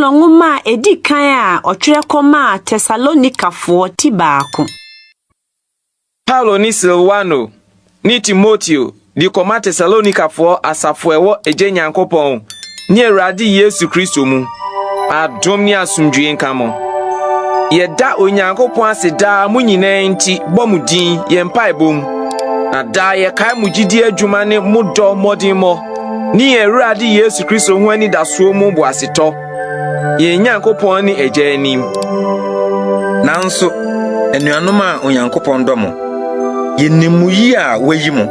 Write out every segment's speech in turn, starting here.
Paulo nwoma a edi kan a ɔtwerɛ kɔmaa Tesalonikafoɔ ti baako. Paulo ne Silwano ne Timoteo de kɔma Tesalonikafoɔ asafo a ɛwɔ Agya Nyankopɔn ne Awurade Yesu Kristo mu. Adom ne asomdwoe nka mo. Yɛda Onyankopɔn ase daa mo nyinaa nti bɔ mo din yɛn mpaebɔ mu. Na daa yɛkae mo gyidie adwuma ne mo dɔ mmɔdemmɔ ne yɛn Awurade Yesu Kristo ho anidasoɔ mu boasetɔ, yɛn Nyankopɔn ne Agya anim. Nanso, anuanom a Onyankopɔn dɔ mo, yenim mo yi a wɔayi mo,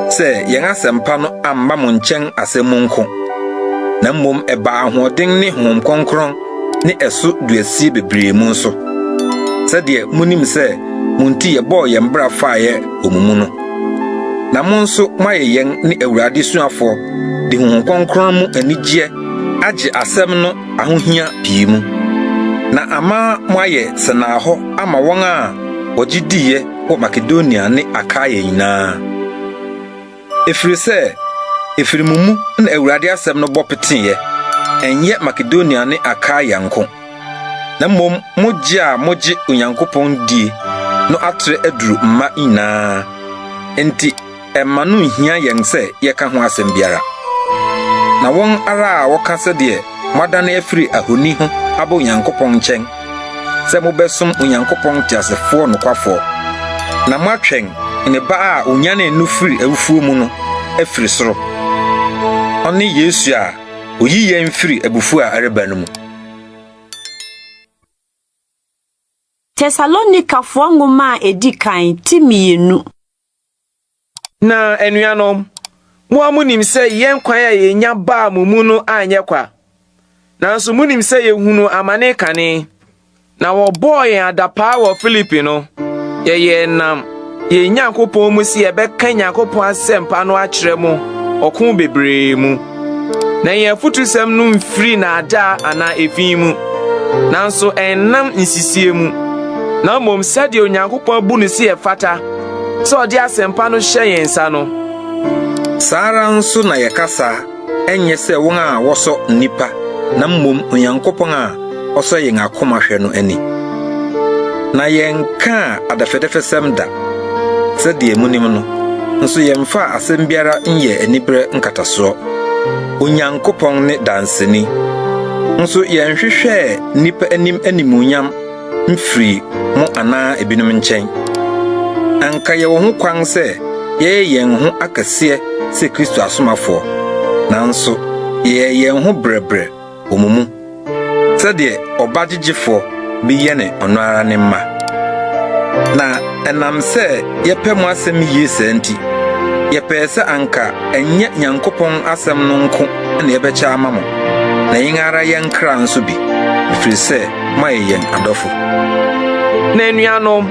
sɛ yɛn asɛmpa no amma mo nkyɛn asɛm mu nko, na mmom ɛbaa ahoɔden ne Honhom Kronkron ne ɛso duasie bebree mu nso, sɛdeɛ munim sɛ mo nti yɛbɔɔ yɛn bra faeɛ wɔ mo mu no. Na mo nso moayɛ yɛn ne Awurade suafoɔ de Honhom Kronkron mu anigyeɛ agye asɛm no ahohia pii mu, na ama moayɛ sɛnnahɔ ama wɔn a wɔgye diiɛ wɔ Makedonia ne Akaia nyinaa. Ɛfiri sɛ, ɛfiri mo mu na Awurade asɛm no bɔ peteeɛ, ɛnyɛ Makedonia ne Akaia nko, na mmom mo gye a mogye Onyankopɔn die no atrɛ aduru mma nyinaa. Enti ɛmma no nhia yɛn sɛ yɛka ho asɛm biara. Na wɔn ara a wɔka sɛdeɛ moadane afiri ahoni ho aba Onyankopɔn nkyɛn sɛ mobɛsom Onyankopɔn teasefoɔ nokwafoɔ, na moatwɛn ne Ba a onyanee no firi awufoɔ mu no afiri soro, ɔne Yesu a oyi yɛn firi abufuo a ɛreba no mu. Tesalonikafoɔ nwoma a edi kan ti mmienu. Na anuanom, mo a munim sɛ yɛn kwan a yenya baa mo mu no anyɛ kwa. Nanso munim sɛ yehunu amane kane, na wɔbɔɔ yɛn adapaa wɔ Filipi no, yɛyɛɛ nam yɛn Nyankopɔn mu sɛ yɛbɛka Nyankopɔn asɛmpa no akyerɛ mo ɔko bebree mu. Na yɛn afotusɛm no mfiri nnaadaa anaa efi mu, nanso ɛnnam nsisie mu, na mmom sɛdeɛ Onyankopɔn abu no sɛ ɛfata sɛ ɔde asɛmpa no hyɛ yɛn nsa no. Saa ara nso na yɛkasa, ɛnyɛ sɛ wɔn a wɔsɔ nnipa, na mmom Onyankopɔn a ɔsɔ yɛn akoma hwɛ no ani. Na yɛnkaa adɛfɛdɛfɛsɛm da, sɛdeɛ munim no, nso yɛmfaa asɛm biara nyɛɛ aniberɛ nkatasoɔ. Onyankopɔn ne danseni. Nso yɛnhwehwɛɛ nnipa anim animuonyam mfirii mo anaa ebinom nkyɛn. Anka yɛwɔ ho kwan sɛ yɛyɛ yɛn ho akɛseɛ sɛ Kristo asomafoɔ, nanso yɛyɛɛ yɛn ho brɛbrɛ wɔ mo mu, sɛdeɛ ɔba gyegyefoɔ bi yɛne ɔno ara ne mma. Na ɛnam sɛ yɛpɛ mo asɛm yie saa nti, yɛpɛɛ sɛ anka ɛnyɛ Nyankopɔn asɛm no nko na yɛbɛkyɛ ama mo, na yɛn ara yɛn kra nso bi, ɛfiri sɛ moayɛ yɛn adɔfo. Na anuanom,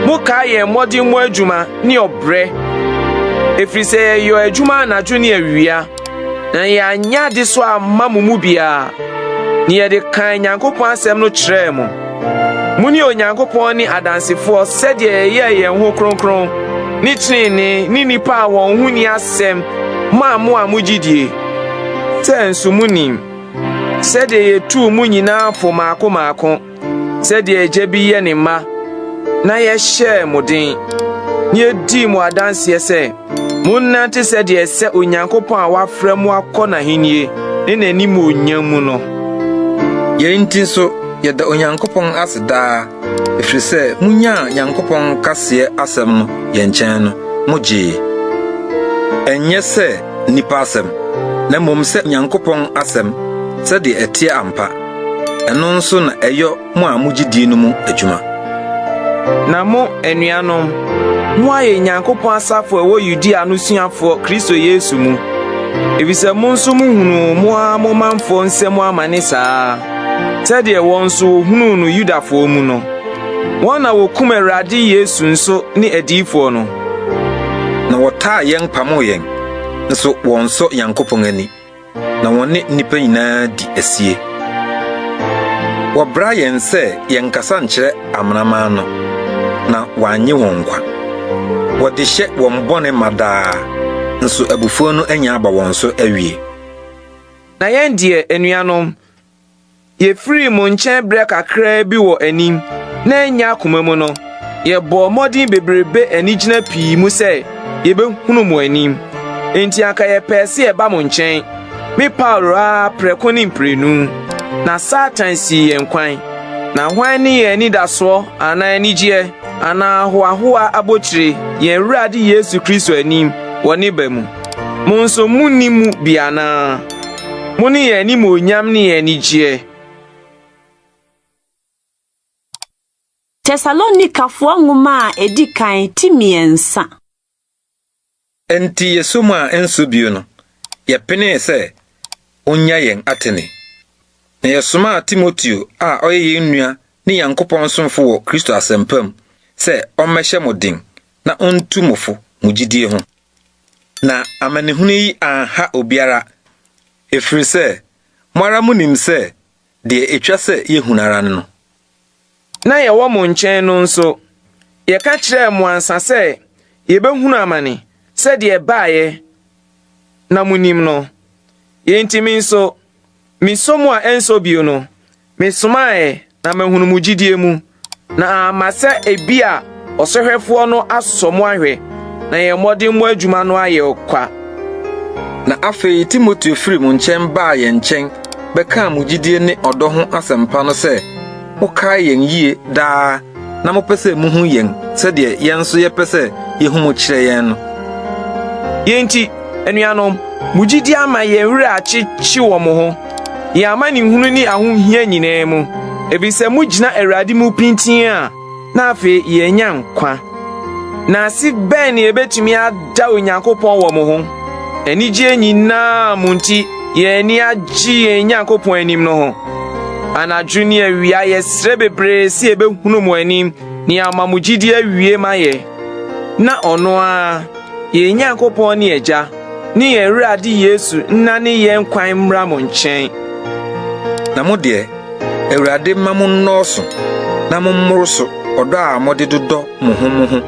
mokae yɛn mmɔdemmɔ adwuma ne ɔbrɛ, ɛfiri sɛ yɛyɔɔ adwuma anadwo ne awia, na yɛanyɛ adesoa amma mo mu biara, na yɛde kaa Nyankopɔn asɛm no kyerɛɛ mo. Mo ne Onyankopɔn ne adansefoɔ sɛdeɛ yɛyɛɛ yɛn ho kronkron ne tenenee ne nnipa a wɔn ho nni asɛm maa mo a mogye die. Sɛ nso munim sɛdeɛ yɛtuu mo nyinaa fo mmaako mmaako, sɛdeɛ agya bi yɛ ne mma, na yɛhyɛɛ mo den, na yedii mo adanseɛ sɛ, monnante sɛdeɛ ɛsɛ Onyankopɔn a wafrɛ mo akɔ n'ahennie ne n'animuonyam mu no. Yei nti nso, yɛda Onyankopɔn ase daa, ɛfiri sɛ munyaa Nyankopɔn kaseɛ asɛm no yɛn nkyɛn no, mogyee. Ɛnyɛ sɛ nnipa asɛm, na mmom sɛ Nyankopɔn asɛm, sɛdeɛ ɛteɛ ampa. Ɛno nso na ɛyɔ mo a mogye die no mu adwuma. Na mo, anuanom, moayɛ Nyankopɔn asafo a ɛwɔ Yudea no suafoɔ Kristo Yesu mu, efisɛ mo nso muhunuu mo ara mo manfoɔ nsam amane saa ara, sɛdeɛ wɔn nso wɔhunuu no Yudafoɔ mu no. Wɔn na wɔkum Awurade Yesu nso ne adiyifoɔ no. Na wɔtaa yɛn pamoo yɛn, nso wɔnsɔ Nyankopɔn ani, na wɔne nnipa nyinaa di asie. Wɔbra yɛn sɛ yɛnkasa nkyerɛ amanaman no, na wɔannye wɔn nkwa. Wɔde hyɛ wɔn bɔne ma daa, nso abufuo no anya aba wɔn so awie. Na yɛn deɛ, anuanom, Yefirii mo nkyɛn berɛ kakraa bi wɔ anim na ɛnyɛ akoma mu no, yɛbɔɔ mmɔden bebrebe anigyina pii mu sɛ yebehunu mo anim. Enti anka yɛpɛɛ sɛ yɛba mo nkyɛn, me Paulo ara prɛko ne mprenu. Na Satan sii yɛn kwan. Na hwan ne yɛn anidasoɔ anaa anigyeɛ anaa ahoahoa abotire yɛn Awurade Yesu Kristo anim wɔ ne ba mu? Mo nso munni mu bi anaa? Mo ne yɛn animuonyam ne yɛn anigyeɛ. Tesalonikafoɔ nwoma a edi kan ti mmiɛnsa. Enti yɛsɔ mu a ɛnsɔ bio no, yɛpenee sɛ onnya yɛn Atene. Na yɛsomaa Timoteo a ɔyɛ yɛn nua ne Nyankopɔn somfo wɔ Kristo asɛmpa mu sɛ ɔmmɛhyɛ mo den na ontu mo fo mo gyidie ho. Na amanehunu yi anha obiara, ɛfiri sɛ mo ara munim sɛ deɛ ɛtwa sɛ yɛhunu ara ne no. Na yɛwɔ mo nkyɛn no nso, yɛka kyerɛɛ mo ansa sɛ yɛbɛhunu amane sɛdeɛ ɛbaeɛ na monim no. Yei nti me nso, mesɔ mu a ɛnsɔ bio no, mesomaeɛ na mahunu mo gyidie mu, na amma sɛ ebia ɔsɔhwɛfoɔ no asɔ mo ahwɛ, na yɛn mmɔdemmɔ adwuma no ayɛ ɔkwa. Na afei Timoteo firii mo nkyɛn baa yɛn nkyɛn bɛkaa mo gyidie ne ɔdɔ ho asɛmpa no sɛ mokae yɛn yie daa na mopɛ sɛ muhu yɛn sɛdeɛ yɛn nso yɛpɛ sɛ yehu mo kyerɛ yɛn no. Yei nti, anuanom, mo gyidie ama yɛn werɛ akyekye wɔ mo ho, yɛn amanehunu ne ahohia nyinaa mu, efisɛ mugyina Awurade mu pintinn a, na afei yɛanya nkwa. Na ase bɛn na yebetumi ada Onyankopɔn wɔ mo ho, anigye nyinaa a mo nti yɛn ani agye yɛn Nyankopɔn anim no ho? Anadwo ne awia yɛsrɛ bebree sɛ yebehunu mo anim ne ama mo gyidi awie ma yɛ. Na ɔno ara, yɛn Nyankopɔn ne Agya, ne yɛn Awurade Yesu nnane yɛn kwan mmra mo nkyɛn. Na mo deɛ, Awurade mma mo nnɔɔso na mommoro so ɔdɔ a mode dodɔ mo ho mo ho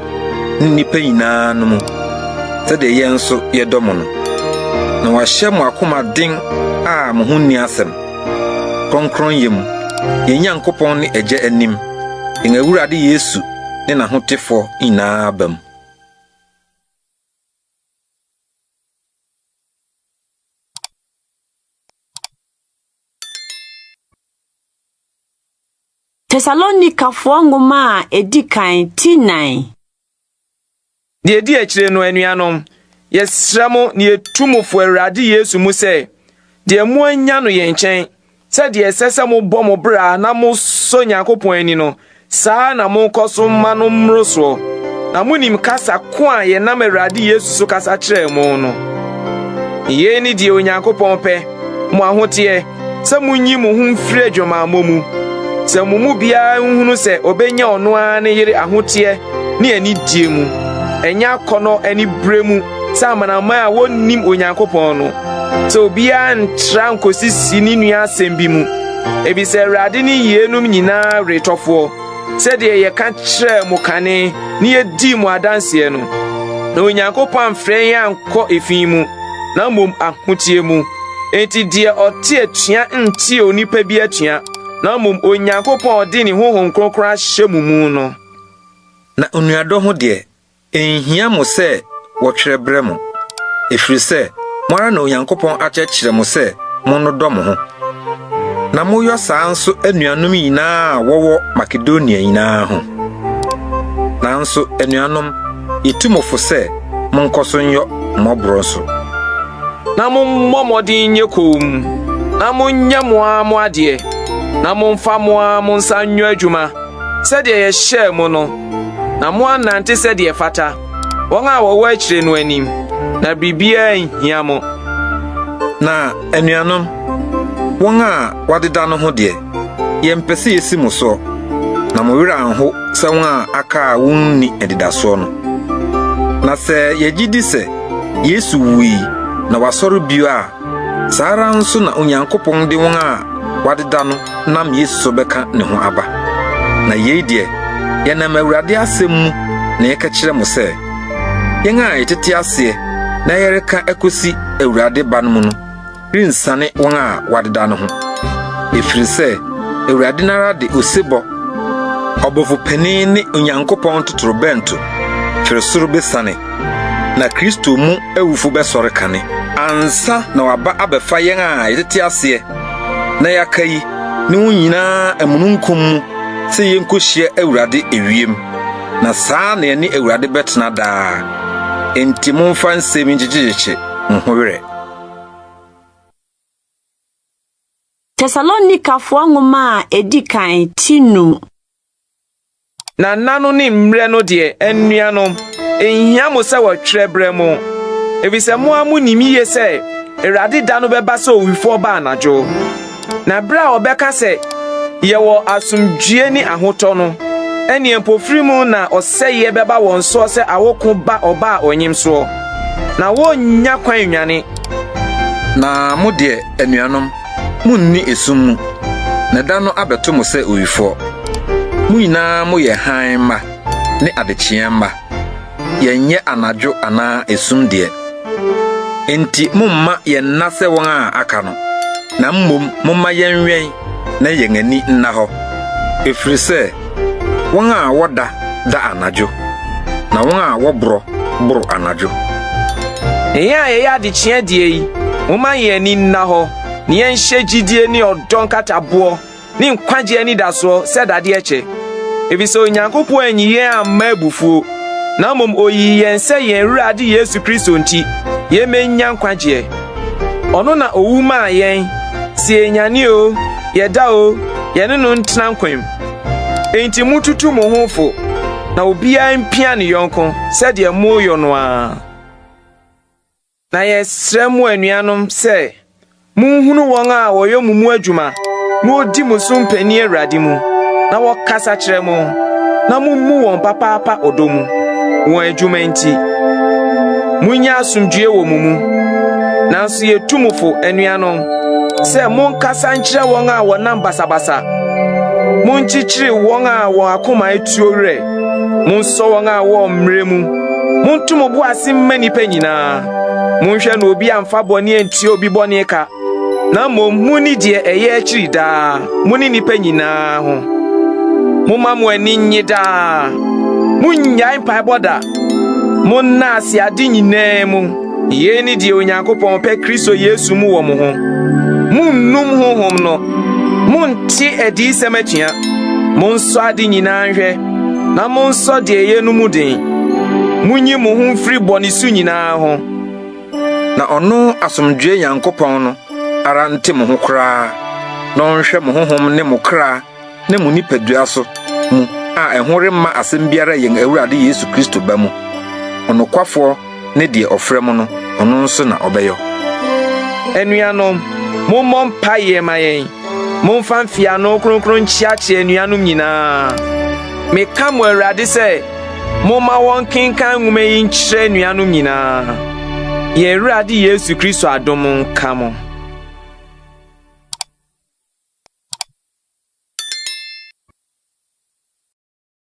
ne nnipa nyinaa no mu, sɛdeɛ yɛn nso yɛdɔ mo no. Na wahyɛ mo akoma den a mo ho nni asɛm, kronkronyɛ mu, yɛn Nyankopɔn ne Agya anim, yɛn Awurade Yesu ne n'ahotefoɔ nyinaa aba mu. Tesalonikafoɔ nwoma a edi kan ti nan. Deɛ edi akyire no, anuanom, yɛsrɛ mo na yɛtu mo fo Awurade Yesu mu sɛ, deɛ moanya no yɛn nkyɛn, sɛdeɛ ɛsɛ sɛ mobɔ mo bra na mosɔ Nyankopɔn ani no, saa ara na monkɔ so mma no mmoro soɔ. Na monim kasa ko a yɛnam Awurade Yesu so kasa kyerɛɛ mo no. Yei ne deɛ Onyankopɔn pɛ, mo ahoteɛ, sɛ munyi mo ho mfiri adwamammɔ mu. Sɛ mo mu biara nhunu sɛ obenya ɔno ara ne yere ahoteɛ ne anidie mu, ɛnyɛ akɔnnɔ anibere mu sɛ amanaman a wonnim Onyankopɔn no. Sɛ obiara ntra nkosisi ne nua asɛm bi mu, efisɛ Awurade ne yeinom nyinaa weretɔfoɔ. Sɛdeɛ yɛka kyerɛɛ mo kane ne yedii mo adanseɛ no, na Onyankopɔn amfrɛ yɛn ankɔ efi mu, na mmom ahoteɛ mu. Enti deɛ ɔte atua nte onipa bi atua, na mmom Onyankopɔn a ɔde ne Honhom Kronkron ahyɛ mo mu no. Na onuadɔ ho deɛ, Enhia mo sɛ wɔtwerɛ brɛ mo, ɛfiri sɛ mo ara na Onyankopɔn akyerɛkyerɛ mo sɛ monnodɔ mo ho. Na moyɔ saa nso anuanom nyinaa a wɔwɔ Makedonia nyinaa ho. Nanso, anuanom, yetu mo fo sɛ monkɔ so nyɔ mmɔborɔ nso. Na mommɔ mmɔden nyɛ komm, na monyɛ mo ara mo adeɛ, na momfa mo ara mo nsa nyɔ adwuma, sɛdeɛ yɛhyɛɛ mo no, na moanante sɛdeɛ ɛfata, wɔn a wɔwɔ akyire no anim, na biribiara anhia mo. Na anuanom, wɔn a wɔadeda no ho deɛ, yɛmpɛ sɛ yesi mo soɔ, na mo werɛ anho sɛ wɔn a aka a wonni anidasoɔ no. Na sɛ yɛgye di sɛ Yesu wui na wasɔre bio a, Saa ara nso na Onyankopɔn de wɔn a wɔadeda no nam Yesu so bɛka ne ho aba. Na yei deɛ, yɛnam Awurade asɛm mu na yɛka kyerɛ mo sɛ, yɛn a yɛtete aseɛ na yɛreka akosi Awurade ba no mu no rensiane wɔn a wɔadeda no ho. Ɛfiri sɛ Awurade no ara de osebɔ, ɔbɔfo panin ne Onyankopɔn totorobɛnto firi soro besiane, na Kristo mu awufo bɛsɔre kane, ansa na waba abɛfa yɛn a yɛtete aseɛ na yɛaka yi ne wɔn nyinaa amununkum mu sɛ yenkohyia Awurade ewiem, na saa na yɛne Awurade bɛtena daa. Enti momfa nsɛm yi nkyekyekyekye mo ho werɛ. Tesalonikafoɔ nwoma a edi kan ti num. Na nna no ne mmerɛ no deɛ, anuanom, enhia mo sɛ wɔtwerɛ brɛ mo, efisɛ mo ara munim yiye sɛ Awurade da no bɛba sɛ owifoɔ ba anadwo. Na bere a wɔbɛka sɛ, Yɛwɔ asomdwoe ne ahotɔ no, ɛnneɛ mpofirim na ɔsɛeɛ bɛba wɔn soɔ sɛ awoko ba ɔbaa a ɔnyem soɔ, na wɔrennya kwan nnwane. Na mo deɛ, anuanom, munni esum mu, na da no abɛto mo sɛ owifoɔ. Mo nyinaa moyɛ hann mma ne adekyeeɛ mma. Yɛnyɛ anadwo anaa esum deɛ. Enti momma yɛnna sɛ wɔn a aka no, na mmom momma yɛnwɛn na yɛn ani nna hɔ. Ɛfiri sɛ wɔn a wɔda da anadwo, na wɔn a wɔborɔ boro anadwo. Yɛn a yɛyɛ adekyeɛ deɛ yi, momma yɛn ani nna hɔ, na yɛnhyɛ gyidie ne ɔdɔ nkataboɔ ne nkwagye anidasoɔ sɛ dadeɛ kyɛ. Efisɛ Onyankopɔn anyi yɛn amma abufuo, na mmom oyii yɛn sɛ yɛn Awurade Yesu Kristo nti, yemmenya nkwagyeɛ. Ɔno na owu maa yɛn, sɛ yɛnyane oo, yɛda oo, yɛne no ntena nkwa mu. Enti mututu mo ho fo, na obiara mpia ne yɔnko sɛdeɛ moreyɔ no ara. Na yɛsrɛ mo anuanom sɛ munhunu wɔn a wɔyɛ mo mu adwuma na wodi mo so mpanyin Awurade mu na wɔkasa kyerɛ mo, na mummu wɔn papaapa ɔdɔ mu, wɔn adwuma nti. Munnya asomdwoe wɔ mo mu. Nanso yetu mo fo, anuanom, sɛ monkasa nkyerɛ wɔn a wɔnam basabasa. Monkyekyere wɔn a wɔn akoma atuo werɛ. Monsɔ wɔn a wɔwɔ mmerɛ mu. Monto mo bo ase mma nnipa nyinaa. Monhwɛ na obi amfa bɔne antua obi bɔne ka, na mmom munni deɛ ɛyɛ akyiri daa, mo ne nnipa nyinaa ho. Momma mo ani nnye daa. Munnyae mpaebɔ da. Monna ase ade nyinaa mu. Yei ne deɛ Onyankopɔn pɛ Kristo Yesu mu wɔ mo ho. Munnum honhom no. Monte adiyisɛm atua. Monsɔ ade nyinaa nhwɛ, na monsɔ deɛ ɛyɛ no mu den. Munyi mo ho mfiri bɔne su nyinaa ho. Na ɔno asomdwoe Nyankopɔn no ara nte mo ho koraa, na ɔnhwɛ mo honhom ne mo kra ne mo nipadua so mu a ɛho remma asɛm biara yɛn Awurade Yesu Kristo ba mu. Ɔnokwafoɔ ne deɛ ɔfrɛ mo no, ɔno nso na ɔbɛyɔ. Anuanom, mommɔ mpaeɛ ma yɛn. Momfa mfeano kronkron nkyeakyea anuanom nyinaa. Meka mo Awurade sɛ, momma wɔnkenkan nwoma yi nkyerɛ anuanom nyinaa. Yɛn Awurade Yesu Kristo adom nka mo.